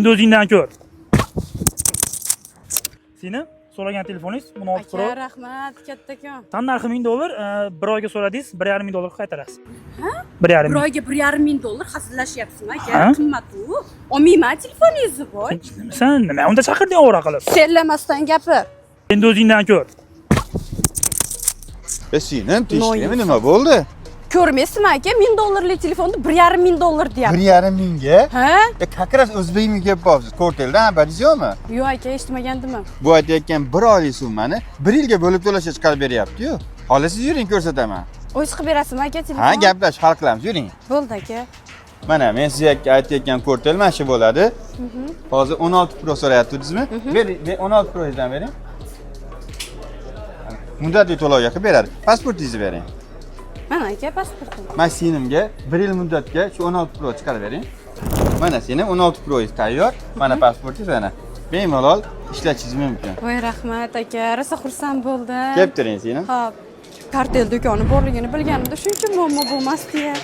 Endi o'zingdan ko'r. Seni so'ragan telefoningiz 16 Pro. Aka, rahmat kattakon. Tan narxi 1000 dollar, bir oyga so'radingiz, 1,5 ming dollar qaytarasiz. Ha? 1,5 Bir ming. oyga 1,5 ming dollar, hazillashyapsizmi, aka? Ha? Qimmat u. Olmayman telefoningizni, voy. Sen nima unda chaqirding ovora qilib? Sellamasdan gapir. Endi o'zingdan ko'r. E singlim, tinchlikmi, Noyib. nima bo'ldi? Ko'rmaysizmi, aka, 1000 dollarlik telefonni 1,5 ming dollar deyapti. 1,5 mingga? Ha? E как раз o'zbekmi kelib qolibsiz. Korteldan xabaringiz yo'qmi? Yo'q, aka, eshitmagandim. Bu aytayotgan bir oylik summani bir yilga bo'lib to'lashga chiqarib beryapti-yu. Xohlasangiz, yuring, ko'rsataman. O'zingiz qilib berasizmi, aka, telefon? Ha, gaplashib hal qilamiz, yuring. Bo'ldi, aka. Mana men sizga aytayotgan Kortel mana shu bo'ladi. Hozir 16 Pro so'rayaptizmi? Bering, 16 Pro'dan bering. Muddatli to'lovga qilib beradi. Pasportingizni bering. Mana, aka, pasportim. Mana singlimga bir yil muddatga shu 16 Pro chiqarib bering. Mana seni 16 Pro'ingiz tayyor. Mana pasportingiz, mana. Bemalol ishlatishingiz mumkin. Voy, rahmat, aka. Rosa xursand bo'ldim. Kelib turing, singlim. Xo'p. Kortel do'koni borligini bilganimda shuncha muammo bo'lmasdi ya.